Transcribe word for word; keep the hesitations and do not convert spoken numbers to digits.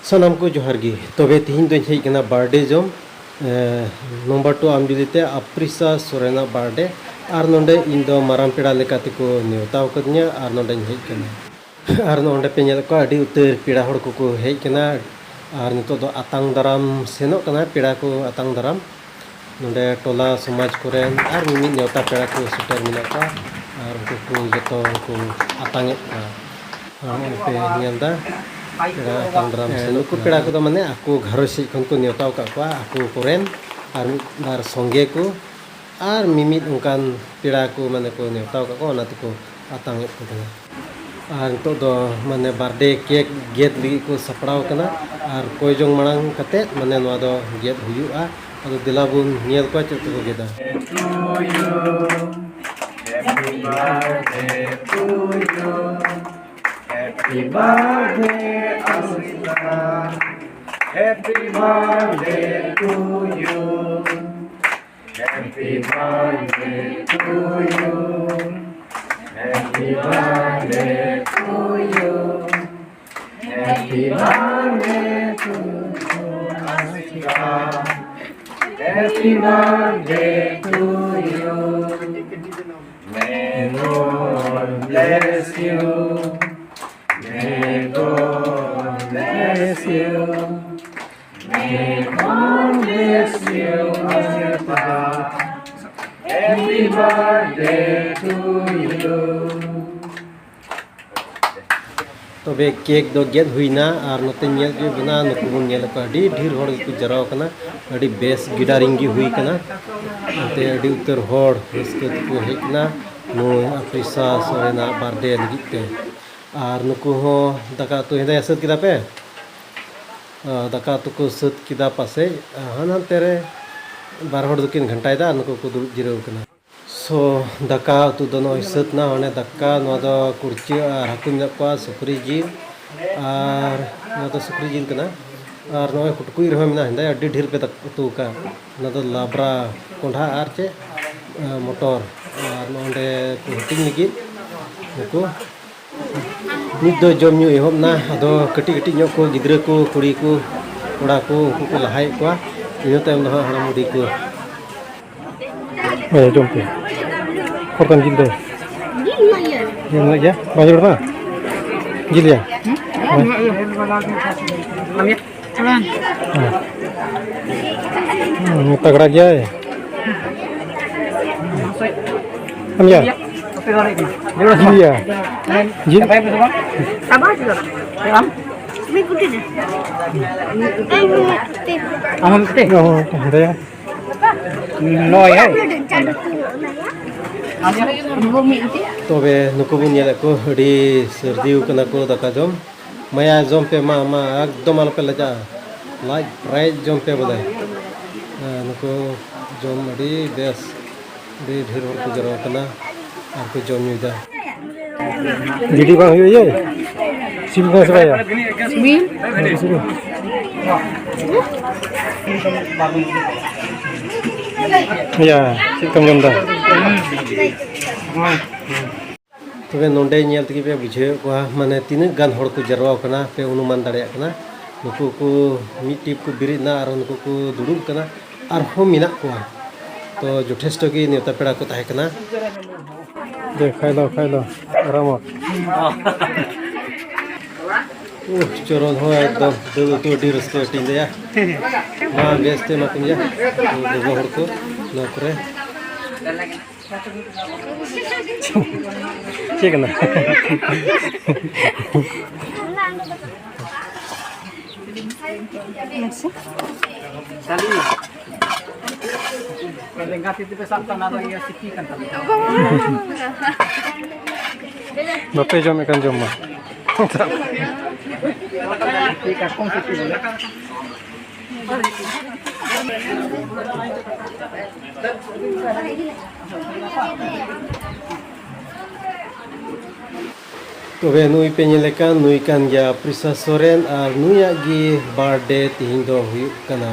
ᱥᱟᱱᱟᱢ ᱠᱚ ᱡᱚᱦᱟᱨ ᱜᱮ᱾ ᱛᱚᱵᱮ ᱛᱤᱦᱤᱧ ᱫᱚᱧ ᱦᱮᱡ ᱠᱟᱱᱟ birthday ᱡᱚᱢ, ᱮ, ᱱᱚᱢᱵᱚᱨ ᱴᱩ ᱟᱢᱵᱤᱞᱤ ᱛᱮ ᱟᱯᱨᱤᱥᱟ ᱥᱚᱨᱮᱱᱟᱜ birthday᱾ ᱟᱨ ᱱᱚᱰᱮ ᱤᱧ ᱫᱚ ᱢᱟᱨᱟᱝ ᱯᱮᱲᱟ ᱞᱮᱠᱟ ᱛᱮᱠᱚ ᱱᱮᱣᱛᱟ ᱟᱠᱟᱫᱤᱧᱟ ᱟᱨ ᱱᱚᱰᱮᱧ ᱦᱮᱡ ᱠᱟᱱᱟ᱾ ᱟᱨ ᱱᱚᱰᱮ ᱯᱮ ᱧᱮᱞᱮᱫ ᱠᱚᱣᱟ, ᱟᱹᱰᱤ ᱩᱛᱟᱹᱨ ᱯᱮᱲᱟ ᱦᱚᱲ ᱠᱚᱠᱚ ᱦᱮᱡ ᱠᱟᱱᱟ᱾ ᱟᱨ ᱱᱤᱛᱚᱜ ᱫᱚ ᱟᱛᱟᱝ ᱫᱟᱨᱟᱢ ᱥᱮᱱᱚᱜ ᱠᱟᱱᱟ, ᱯᱮᱲᱟ ᱠᱚ ᱟᱛᱟᱝ ᱫᱟᱨᱟᱢ᱾ ᱱᱚᱰᱮ ᱴᱚᱞᱟ ᱥᱚᱢᱟᱡᱽ ᱠᱚᱨᱮᱱ ᱟᱨ ᱢᱤᱢᱤᱫ ᱱᱮᱣᱛᱟ ᱯᱮᱲᱟ ᱠᱚ ᱥᱮᱴᱮᱨ ᱢᱮᱱᱟᱜ ᱠᱚᱣᱟ᱾ ᱟᱨ ᱩᱱᱠᱩ ᱠᱚ ᱡᱚᱛᱚ ᱠᱚ ᱟᱛᱟᱝ ᱮᱫ ᱠᱚᱣᱟ᱾ ᱟᱨ ᱱᱚᱜᱼᱚᱭ ᱯᱮ ᱧᱮᱞ ᱮᱫᱟ, ᱯᱮᱲᱟ ᱟᱛᱟᱝ ᱫᱟᱨᱟᱢ ᱦᱮᱸ, ᱥᱮᱱᱚᱜ ᱱᱩᱠᱩ ᱠᱟᱱᱟ᱾ ᱯᱮᱲᱟ ᱠᱚᱫᱚ ᱢᱟᱱᱮ ᱟᱠᱚ ᱜᱷᱟᱨᱚᱸᱡᱽ ᱥᱮᱫ ᱠᱷᱚᱱ ᱠᱚ ᱱᱮᱣᱛᱟ ᱟᱠᱟᱫ ᱠᱚᱣᱟ, ᱟᱠᱚ ᱠᱚᱨᱮᱱ ᱟᱨ ᱢᱤᱫ ᱵᱟᱨ ᱥᱚᱸᱜᱮ ᱠᱚ ᱟᱨ ᱢᱤᱢᱤᱫ ᱚᱱᱠᱟᱱ ᱯᱮᱲᱟ ᱠᱚ ᱢᱟᱱᱮ ᱠᱚ ᱱᱮᱣᱛᱟ ᱟᱠᱟᱫ ᱠᱚᱣᱟ, ᱚᱱᱟ ᱛᱮᱠᱚ ᱟᱛᱟᱝ ᱮᱫ ᱠᱚ ᱠᱟᱱᱟ᱾ ᱟᱨ ᱱᱤᱛᱚᱜ ᱫᱚ ᱢᱟᱱᱮ birthday cake ᱜᱮᱫ ᱞᱟᱹᱜᱤᱫ ᱠᱚ ᱥᱟᱯᱲᱟᱣ ᱠᱟᱱᱟ᱾ ᱟᱨ ᱠᱚᱭ ᱡᱚᱝ ᱢᱟᱲᱟᱝ ᱠᱟᱛᱮᱫ ᱢᱟᱱᱮ ᱱᱚᱣᱟ ᱫᱚ ᱜᱮᱫ ᱦᱩᱭᱩᱜᱼᱟ᱾ ᱟᱫᱚ ᱫᱮᱞᱟ ᱵᱚᱱ ᱧᱮᱞ ᱠᱚᱣᱟ ᱪᱮᱫ ᱞᱮᱠᱟ ᱠᱚ ᱜᱮᱫᱟ᱾ To you. Happy birthday to you. Happy birthday, Asita. Happy birthday to you. Happy birthday to you. Happy birthday to you. Happy birthday to you, Asita. Happy birthday to you. May God bless you. May God bless you. May God bless you, Asita. Happy birthday to you. ᱛᱚᱵᱮ cake ᱫᱚ ᱜᱮᱫ ᱦᱩᱭᱱᱟ ᱟᱨ ᱱᱚᱛᱮ ᱧᱮᱞ ᱦᱚᱪᱚᱭᱮᱫ ᱵᱚᱱᱟ, ᱱᱩᱠᱩ ᱵᱚᱱ ᱧᱮᱞ ᱠᱚᱣᱟ, ᱟᱹᱰᱤ ᱰᱷᱮᱨ ᱦᱚᱲ ᱜᱮᱠᱚ ᱡᱟᱨᱣᱟ ᱠᱟᱱᱟ᱾ ᱟᱹᱰᱤ ᱵᱮᱥ gathering ᱜᱮ ᱦᱩᱭ ᱠᱟᱱᱟ᱾ ᱚᱱᱛᱮ ᱟᱹᱰᱤ ᱩᱛᱟᱹᱨ ᱦᱚᱲ ᱨᱟᱹᱥᱠᱟᱹ ᱛᱮᱠᱚ ᱦᱮᱡ ᱮᱱᱟ ᱱᱩᱭ ᱟᱯᱨᱤᱥᱟ ᱥᱚᱨᱮᱱᱟᱜ birthday ᱞᱟᱹᱜᱤᱫ ᱛᱮ᱾ ᱟᱨ ᱱᱩᱠᱩ ᱦᱚᱸ ᱫᱟᱠᱟ ᱩᱛᱩ ᱦᱮᱸᱫᱟᱭᱟ ᱥᱟᱹᱛ ᱠᱮᱫᱟ ᱯᱮ? ᱟᱨ ᱫᱟᱠᱟ ᱩᱛᱩ ᱠᱚ ᱥᱟᱹᱛ ᱠᱮᱫᱟ ᱯᱟᱥᱮᱡ, ᱦᱟᱱ ᱦᱟᱱᱛᱮ ᱨᱮ ᱵᱟᱨ ᱦᱚᱲ ᱫᱚᱠᱤᱱ ᱜᱷᱟᱱᱴᱟᱭᱮᱫᱟ ᱟᱨ ᱱᱩᱠᱩ ᱠᱚ ᱫᱩᱲᱩᱵ ᱡᱤᱨᱟᱹᱣ ᱠᱟᱱᱟ᱾ So, ᱫᱟᱠᱟ ᱩᱛᱩ ᱫᱚ ᱱᱚᱜᱼᱚᱭ ᱥᱟᱹᱛ ᱮᱱᱟ᱾ ᱚᱱᱮ ᱫᱟᱠᱟ, ᱱᱚᱣᱟ ᱫᱚ ᱠᱩᱲᱪᱟᱹ ᱟᱨ ᱦᱟᱹᱠᱩ ᱢᱮᱱᱟᱜ ᱠᱚᱣᱟ, ᱥᱩᱠᱨᱤ ᱡᱤᱞ, ᱟᱨ ᱱᱚᱣᱟ ᱫᱚ ᱥᱩᱠᱨᱤ ᱡᱤᱞ ᱠᱟᱱᱟ᱾ ᱟᱨ ᱱᱚᱜᱼᱚᱭ ᱠᱩᱴᱠᱩᱡ ᱨᱮᱦᱚᱸ ᱢᱮᱱᱟᱜᱼᱟ, ᱦᱮᱸᱫᱟ, ᱟᱹᱰᱤ ᱰᱷᱮᱨ ᱯᱮ ᱫᱟᱠ-, ᱩᱛᱩ ᱟᱠᱟᱫ᱾ ᱚᱱᱟ ᱫᱚ ᱞᱟᱵᱽᱨᱟ ᱠᱚᱸᱰᱷᱟ ᱟᱨ ᱪᱮᱫ, ᱮ, ᱢᱚᱴᱚᱨ᱾ ᱟᱨ ᱱᱚᱰᱮ ᱠᱚ ᱦᱟᱹᱴᱤᱧ ᱞᱟᱹᱜᱤᱫ ᱱᱩᱠᱩ ᱱᱤᱛ ᱫᱚ ᱡᱚᱢ ᱧᱩ ᱮᱦᱚᱵ ᱱᱟ᱾ ᱟᱫᱚ ᱠᱟᱹᱴᱤᱡ ᱠᱟᱹᱴᱤᱡ ᱧᱚᱜ ᱠᱚ ᱜᱤᱫᱽᱨᱟᱹ ᱠᱚ, ᱠᱩᱲᱤ ᱠᱚ, ᱠᱚᱲᱟ ᱠᱚ, ᱩᱱᱠᱩ ᱠᱚ ᱞᱟᱦᱟᱭᱮᱫ ᱠᱚᱣᱟ᱾ ᱤᱱᱟᱹ ᱛᱟᱭᱚᱢ ᱫᱚ ᱦᱟᱸᱜ ᱦᱟᱲᱟᱢ ᱵᱩᱰᱷᱤ ᱠᱚ᱾ ᱦᱮᱸ, ᱡᱚᱢ ᱯᱮ᱾ ᱚᱠᱟ ᱞᱮᱠᱟᱱ ᱡᱤᱞ ᱫᱚ? ᱡᱤᱞ ᱢᱮᱱᱟᱜ ᱜᱮᱭᱟ᱾ ᱵᱟᱝ ᱡᱚᱲ ᱠᱟᱱᱟ? ᱡᱤᱞ ᱜᱮᱭᱟ? ᱦᱮᱸ᱾ ᱦᱮᱸ, ᱛᱟᱜᱲᱟ ᱜᱮᱭᱟᱭ᱾ ᱠᱟᱱ ᱜᱮᱭᱟ? ᱡᱤᱞ ᱜᱮᱭᱟ? ᱡᱤᱞ? ᱚ, ᱦᱮᱸᱫᱮᱭᱟ᱾ ᱛᱚᱵᱮ ᱱᱩᱠᱩ ᱵᱚᱱ ᱧᱮᱞᱮᱫ ᱠᱚ, ᱟᱹᱰᱤ ᱥᱟᱹᱨᱫᱤ ᱠᱟᱱᱟ ᱠᱚ ᱫᱟᱠᱟ ᱡᱚᱢ᱾ ᱢᱟᱭᱟ, ᱡᱚᱢ ᱯᱮ, ᱢᱟ, ᱢᱟ, ᱮᱠᱫᱚᱢ ᱟᱞᱚᱯᱮ ᱞᱟᱡᱟᱜᱼᱟ᱾ ᱞᱟᱡ ᱯᱮᱨᱮᱡ ᱡᱚᱢ ᱯᱮ ᱵᱚᱞᱮ᱾ ᱦᱮᱸ, ᱱᱩᱠᱩ ᱡᱚᱢ ᱟᱹᱰᱤ ᱵᱮᱥ, ᱟᱹᱰᱤ ᱰᱷᱮᱨ ᱦᱚᱲ ᱠᱚ ᱡᱟᱣᱨᱟ ᱠᱟᱱᱟ ᱟᱨ ᱠᱚ ᱡᱚᱢ ᱧᱩᱭᱮᱫᱟ᱾ ᱜᱤᱰᱤ ᱵᱟᱝ ᱦᱩᱭᱩᱜᱼᱟ, ᱤᱭᱟᱹ? ᱥᱤᱵᱤᱞ ᱠᱟᱱᱟ ᱥᱮ ᱵᱟᱭᱟ? ᱥᱤᱵᱤᱞ᱾ ᱥᱤᱵᱤᱞ᱾ ᱭᱟ, ᱪᱮᱫ ᱞᱮᱠᱟᱢ ᱡᱚᱢ ᱮᱫᱟ? ᱛᱚᱵᱮ ᱱᱚᱰᱮ ᱧᱮᱞ ᱛᱮᱜᱮ ᱯᱮ ᱵᱩᱡᱷᱟᱹᱣᱮᱫ ᱠᱚᱣᱟ, ᱢᱟᱱᱮ ᱛᱤᱱᱟᱹᱜ ᱜᱟᱱ ᱦᱚᱲ ᱠᱚ ᱡᱟᱨᱣᱟ ᱟᱠᱟᱱᱟ, ᱯᱮ ᱚᱱᱩᱢᱟᱱ ᱫᱟᱲᱮᱭᱟᱜ ᱠᱟᱱᱟ᱾ ᱱᱩᱠᱩ ᱠᱚ ᱢᱤᱫ ᱴᱤᱯ ᱠᱚ ᱵᱮᱨᱮᱫ ᱮᱱᱟ ᱟᱨ ᱱᱩᱠᱩ ᱠᱚ ᱫᱩᱲᱩᱵ ᱠᱟᱱᱟ, ᱟᱨᱦᱚᱸ ᱢᱮᱱᱟᱜ ᱠᱚᱣᱟ᱾ ᱛᱚ ᱡᱚᱛᱷᱮᱥᱴᱚ ᱜᱮ ᱱᱮᱣᱛᱟ ᱯᱮᱲᱟ ᱠᱚ ᱛᱟᱦᱮᱸ ᱠᱟᱱᱟ᱾ ᱫᱮ, ᱠᱷᱟᱭ ᱞᱚ, ᱠᱷᱟᱭ ᱞᱚ, ᱟᱨᱟᱢᱚᱜ᱾ ᱩᱦ, ᱪᱚᱨᱚᱱ ᱦᱚᱸ ᱮᱠᱫᱚᱢ ᱫᱟᱹᱞ ᱩᱛᱩ ᱟᱹᱰᱤ ᱨᱟᱹᱥᱠᱟᱹ ᱦᱟᱹᱴᱤᱧ ᱞᱮᱭᱟ᱾ ᱢᱟ ᱵᱮᱥ ᱛᱮ ᱮᱢᱟ ᱠᱚ ᱜᱮᱭᱟ ᱜᱚᱜᱚ ᱦᱚᱲ ᱠᱚ ᱱᱚᱣᱟ ᱠᱚᱨᱮ᱾ ᱪᱮᱫ ᱠᱟᱱᱟ? ᱞᱮᱸᱜᱟ ᱛᱤ ᱛᱮᱯᱮ ᱥᱟᱵ ᱠᱟᱜ, ᱚᱱᱟ ᱫᱚ ᱤᱭᱟᱹ ᱥᱤᱯᱤ ᱠᱟᱱ ᱛᱟᱯᱮᱭᱟ᱾ ᱵᱟᱯᱮ ᱡᱚᱢᱮᱫ ᱠᱟᱱ ᱡᱚᱢ ᱢᱟ᱾ ᱥᱤᱯᱤ ᱠᱟᱴᱠᱚᱢ ᱥᱤᱯᱤ ᱵᱚᱞᱮ᱾ ᱛᱚᱵᱮ ᱱᱩᱭ ᱯᱮ ᱧᱮᱞᱮ ᱠᱟᱱ, ᱱᱩᱭ ᱠᱟᱱ ᱜᱮᱭᱟ ᱯᱨᱤᱥᱟ ᱥᱚᱨᱮᱱ ᱟᱨ ᱱᱩᱭᱟᱜ ᱜᱮ ᱵᱟᱨᱛᱷᱰᱮ ᱛᱤᱦᱤᱧ ᱫᱚ ᱦᱩᱭᱩᱜ ᱠᱟᱱᱟ᱾